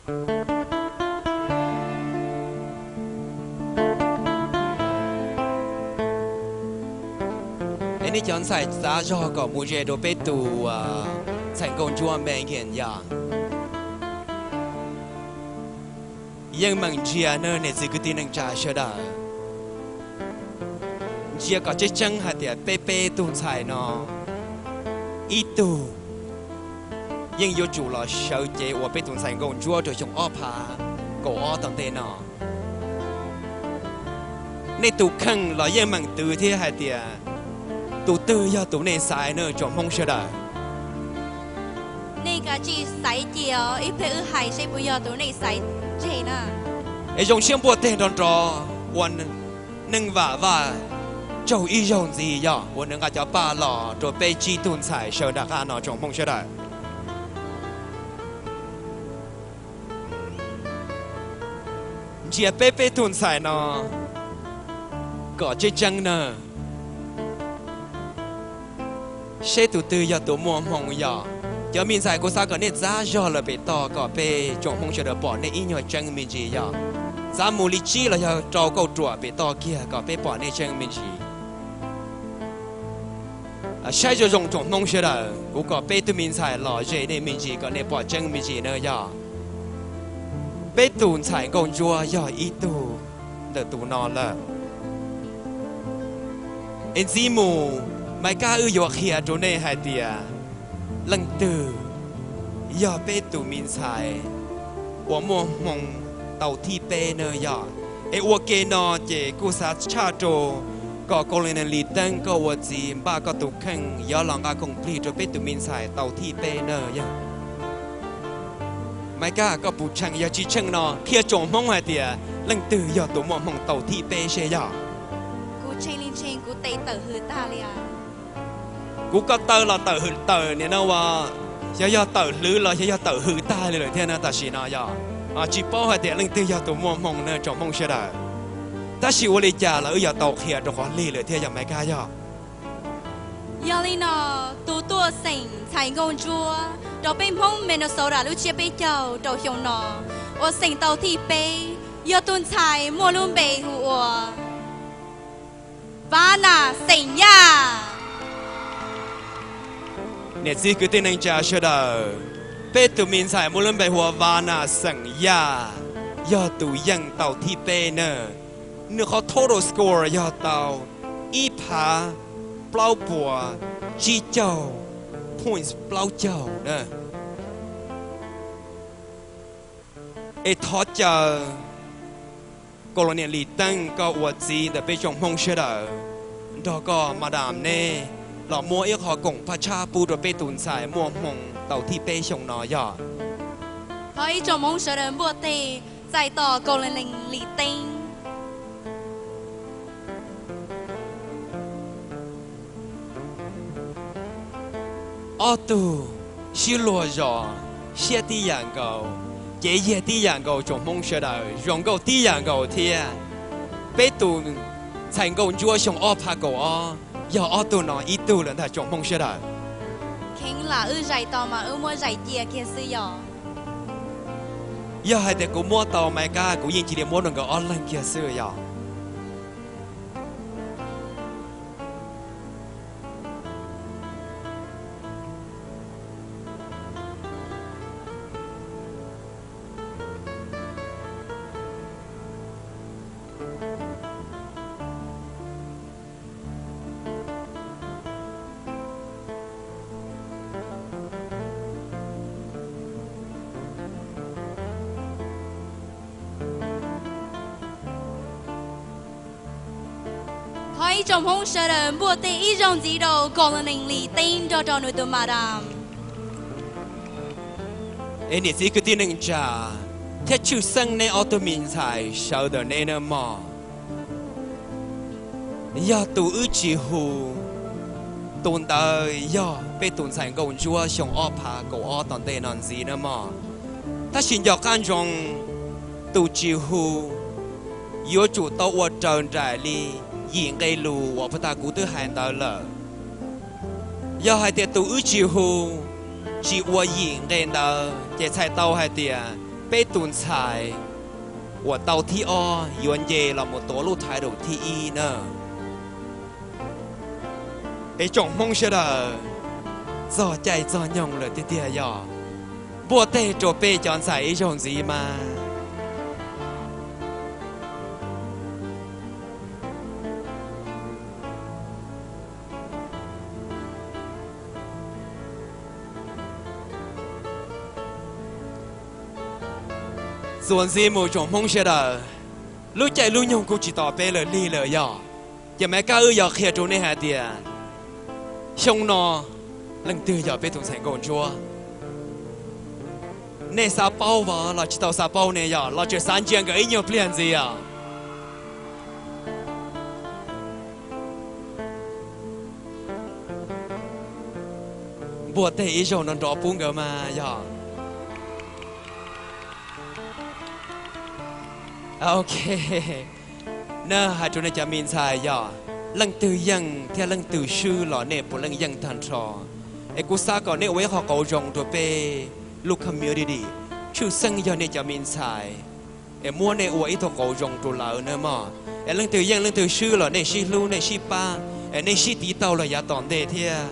Es nej cov ntxhais txav zog kom mus ze rau peb tus ntxhais nkauj ntsuab Megan yog. Yeej meem ntsia nawb niam txiv kwv tij neej tsa sawv daws. Ntsia kom tseeb tseeb hais tias peb peb tug ntxhais no ib tug yeej yuav tsum los sawv cev ua peb tus ntxhais nkauj ntsuab rau xyoo ob phav kaum ob tom ntej no. Nej tus kheej los yeej meem twv thiab hais tias tus twg yog tus nej xaiv na tsoom Hmoob sawv daws. Nej kav tsij xaiv cia os, ib pliag wb hais seb puas yog tus nej xaiv tseg na. Es zoo siab npuaj teg nrov nrov ua neej vam Vaj Tsaug ib zaug ntxiv yog uas nws nqa cov paj los rau peb tsib tug ntxhais sawv nram qab no tsoom Hmoob sawv daws. Ntsia peb peb tug ntxhais no kom tseeb tseeb na. Seb tus twg yog tus muaj hmoo yog. Cov me ntxhais kuv xav kom nej txav zog lawm pem toj kom peb tsoom Hmoob sawv daws pom nej ib nyuag tseeb me ntsis yog. Txav mus li tsib los yog rau kauj ruam pem toj kiag kom peb pom nej tseeb me ntsis. Saib zoo zoo tsoom Hmoob sawv daws, kuv kom peb tug me ntxhais los ze nej me ntsis kom nej pom tseeb me ntsis na yog. Peb tus ntxhais nkauj ntsuab yog ib tug ntawm tus no lawm. Es ntxiv mus, Maiv Kab wb yuav qhia rau nej hais tias leej twg yog peb tus me ntxhais uas muaj hmoo tau thib peb na yog. Es ua ke no ces kuj xav tshaj rau kom Kaus Lis Nees Lis Teeb koj ua txiv npaj koj tus kheej yuav los nqa koom plig rau peb tus me ntxhais tau thib peb na yog. Maiv Kab koj puas tshee, yog tsis tshee no qhia tsoom Hmoob hais tias leej twg yog tus muaj hmoo tau thib peb seb yog. Kuv tshee li tshee, kuv tes tawm hws tag li. Kuv koj taw los tawm hws tawm nim no ua, xyov yog tawm hlwv los xyov yog tawm hws tag li lawm thiab na tam sim no yog. Tsis paub hais tias leej twg yog tus muaj hmoo na tsoom Hmoob sawv daws. Tab sis ua li cas los wb yuav tau qhia rau qhov lig lawm thiab yog Maiv Kab yog. Yog li no, tus tuaj xeem ntxhais nkauj ntsuab rau peb Hmoob Minnesota lub tsiab peb caug rau xyoo no uas xeem tau thib peb yog tus ntxhais muaj lub npe hu ua Vav Nas xeem Yaj. Niam txiv kwv tij neej tsa sawv daws, peb tus me ntxhais muaj lub npe hu ua Vav Nas xeem Yaj yog tus yeej tau thib peb na. Nws qhov total score yog tau ib phav plaub puas tsib caug points plaub caug na. Es thov caw Kaus Lis Nees Lis Teeb koj ua txiv ntawm peb tsoom Hmoob sawv daws nrog koj madam neb los muab ib qho koom paj tshab pub rau peb tus ntxhais muaj hmoo tau thib peb xyoo no yog. Thov ib tsoom Hmoob sawv daws npuaj teg txais tos Kaus Lis Nees Lis Teeb. Ob tug sib luag zos, siab tib yam nkaus, cev yiag tib yam nkaus tsoom Hmoob sawv daws, zoo nkauj tib yam nkaus thiab. Peb tus ntxhais nkauj ntsuab xyoo ob phav kaum ob yog ob tug no ib tug lawm ntag tsoom Hmoob sawv daws. Kheev lam wb zais tau mas wb muab zais cia kiag xwb yog. Yog hais tias kuv muab tau Maiv Kab kuv yeej cia li muab rau nkawd ob leeg kiag xwb yog. Thov ib tsoom Hmoob sawv daws npuaj teg ib zaug ntxiv rau Kaus Lis Nees Lis Teeb nrog rau nws tus madam. Es niam txiv kwv tij neej tsa thiab tshwj xeeb neb ob tug me ntxhais sawv ntawm neb na mog. Yog tus wb tsis hu, tus ntawd yog peb tus ntxhais nkauj ntsuab xyoo ob phav kaum ob tom ntej no ntxiv na mog. Tab sis nco qab ntsoov, tus tsis hu yuav tsum tau ua raws nraim li yim nqe lus uas puag ta kuv twb hais ntawd lawm. Yog hais tias tus wb tsis hu, tsis ua yim nqe ntawd ces txhais tau hais tias Peb tus ntxhais uas tau thib ob yuav nce los mus tuav lub title thib ib na. Es tsoom Hmoob sawv daws, txog caij txog nyoog lawm tiag tiag yog. Npuaj teg rau peb cov ntxhais ib zaug ntxiv mas. Txuas ntxiv mus tsoom Hmoob sawv daws, lub caij lub nyoog kuj tsis tos peb lawm lig lawm yog. Ces Maiv Kab wb yuav qhia rau nej hais tias xyoo no leej twg yog peb tus ntxhais nkauj ntsuab. Nej xav paub los tsis tau xav paub ne yog los tseem xav ntsia nkawd ib nyuag pliag ntxiv os. Npuaj teg ib zaug nrov nrov pub nkawd mas yog. Ok, na hais rau nej cov me ntxhais yog, leej twg yeej thiab leej twg swb los nej puav leej yeej tag nrho. Es kuv xav kom nej ua ib qho qauv zoo rau peb lub community, tshwj xeeb yog nej cov me ntxhais, es muab nej ua ib tug qauv zoo rau lawv na mog. Es leej twg yeej leej twg swb los nej sib hlub nej sib pab, es nej sib tiv taug los yav tom ntej thiab.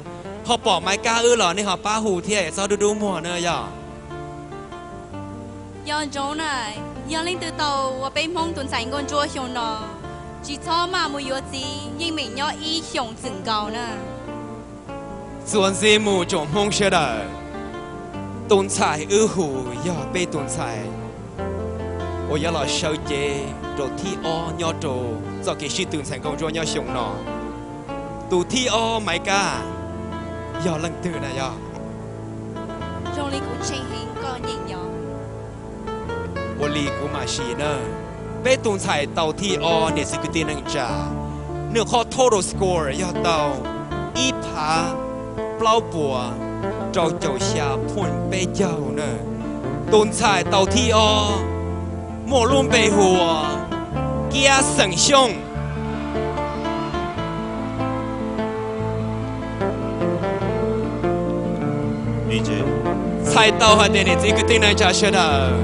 Ho pom Maiv Kab wb los nej ho pab hu thiab es txhob dub dub muag na yog. Nco ntsoov na, yog leej twg tau ua peb Hmoob tus ntxhais nkauj ntsuab xyoo no, tsis txhob maj mus yuav txiv, yeej meem nyob ib xyoos txwm nkaus na. Txuas ntxiv mus tsoom Hmoob sawv daws, tus ntxhais wb hu yog peb tus ntxhais uas yuav los sawv cev rau thib ob nyob rau txoj kev sib tw ntxhais nkauj ntsuab nyob xyoo no. Tus thib ob Maiv Kab yog leej twg na yog? Ua li kuv mam sim na, peb tus ntxhais tau thib ob niam txiv kwv tij neej tsa, nws qhov total score yog tau ib phav plaub puas rau caum xya point peb caug na. Tus ntxhais tau thib ob muaj lub npe hu ua Kiab Xeem Xyooj. Txhais tau hais tias niam txiv kwv tij neej tsa sawv daws,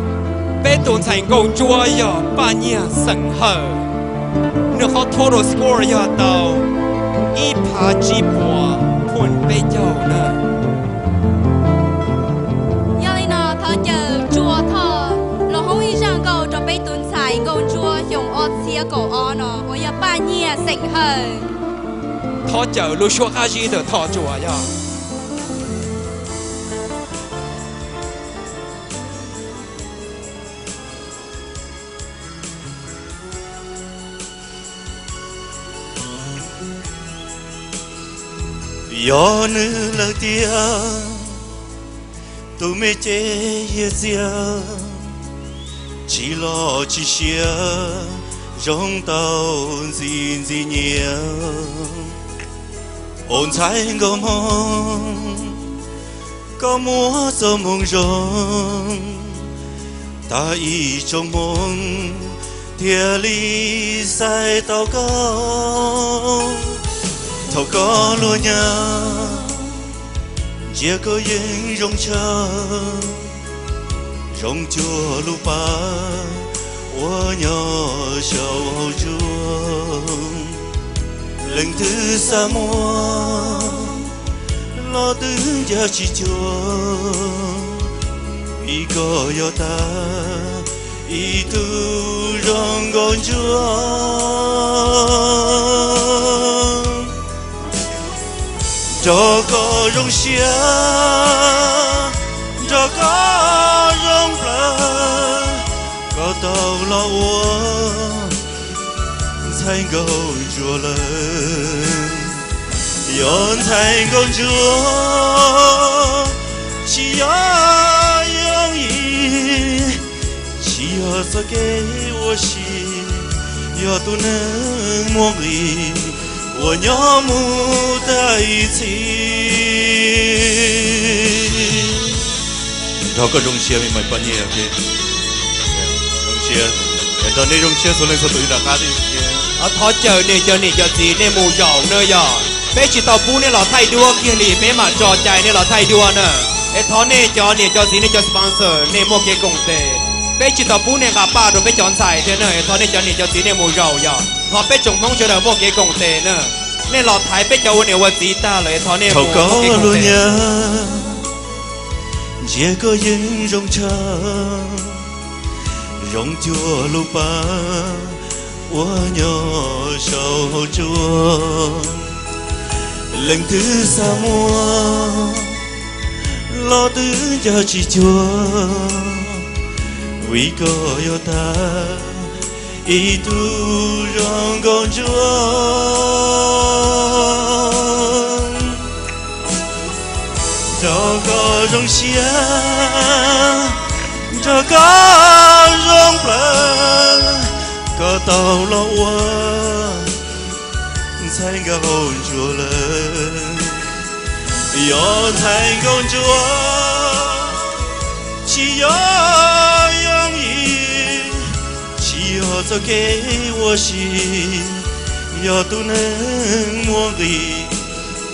peb tus ntxhais nkauj ntsuab yog Paj Nyiag Xeem Hawj, nws qhov total score yog tau ib phav tsib puas point peb caug na. Yog li no thov caw Tsua Thoj los hoob ib zaj nkauj rau peb tus ntxhais nkauj ntsuab xyoo ob txhiab kaum ob no uas yog Paj Nyiag Xeem Hawj. Thov caw lub suab qab zib ntawm Thoj Tsua yog. Yog nws lawm tiag, tus me cev hiav txiag, tsis loj tsis siav, zoo tau ntxim ntxim nyiam. Ua ntxhais nkauj hmoob, koj muaj txoj moo zoo, tag ib tsoom hmoob thiaj li xaiv tau koj. Thaum koj luag nyav, ntsia koj yeej zoo tshaj, zoo cuag lub paj uas nyob saum hauv tsuag. Leej twg xav muaj los twb ncav tsis cuag, vim koj yog tag ib tug zoo nkauj ntsuab. Nrog koj zoo siab, nrog koj zoo plaws, koj tau los ua ntxhais nkauj ntsuab lawm. Yog ntxhais nkauj ntsuab tsis yog yooj yim, tsis yog txoj kev ua si, yog tus neeg muaj nqis uas nyob mus tag ib txhis. Nrog koj zoo siab me mas Paj Nyiag, zoo siab. Nrog nej zoo siab txhua leej txhua tus ib nram qab. Thov caw nej cov niam cov txiv nej mus zaum na yog. Peb tsis tau pub nej los thaij duab kiag li, peb mam tso cai nej los thaij duab na. Es thov nej cov niam cov txiv nej cov sponsor nej muaj kev koom tes. Peb tsis tau pub nej nqa paj rau peb cov ntxhais thiab na, thov nej cov niam cov txiv nej mus zaum yom. Thov peb tsoom Hmoob sawv daws muaj kev koom tes na. Nej los thaiv peb cov ua niam ua txiv tag lawm, thov nej mus muaj kev koom tes. Ntsia koj yeej zoo tshaj, zoo cuag lub paj uas nyob saum hauv tsuas. Leej twg xav muaj los twb nco tsis cuag, vim koj yog tag ib tug zoo nkauj ntsuab. Nrog koj zoo siab, nrog koj zoo plaws, koj tau los ua ntxhais nkauj ntsuab lawm. Yog ntxhais nkauj ntsuab tsis yog yooj yim, tsis yog txoj kev ua si, yog tus neeg muaj nqis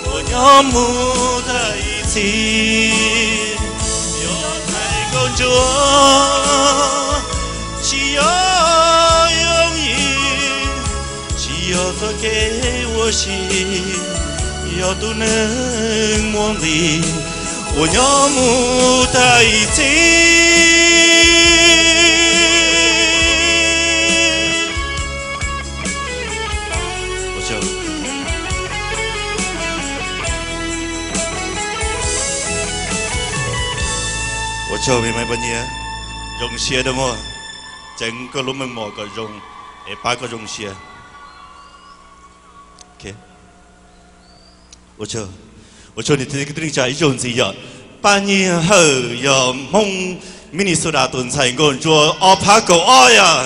uas nyob mus tag ib txhis. Yog ntxhais nkauj ntsuab tsis yog yooj yim, tsis yog txoj kev ua si, yog tus neeg muaj nqis uas nyob mus tag ib txhis. Ua tsaug me poj niam, zoo siab dua muag, ceev koj lub meej mom kom zoo, es pab koj zoo siab. Ua tsaug niam txiv kwv tij neej tsa ib zaug ntxiv yom. Paj Nyiag Hawj yog Hmoob Minnesota tus ntxhais nkauj ntsuab ob phav kaum ob yom.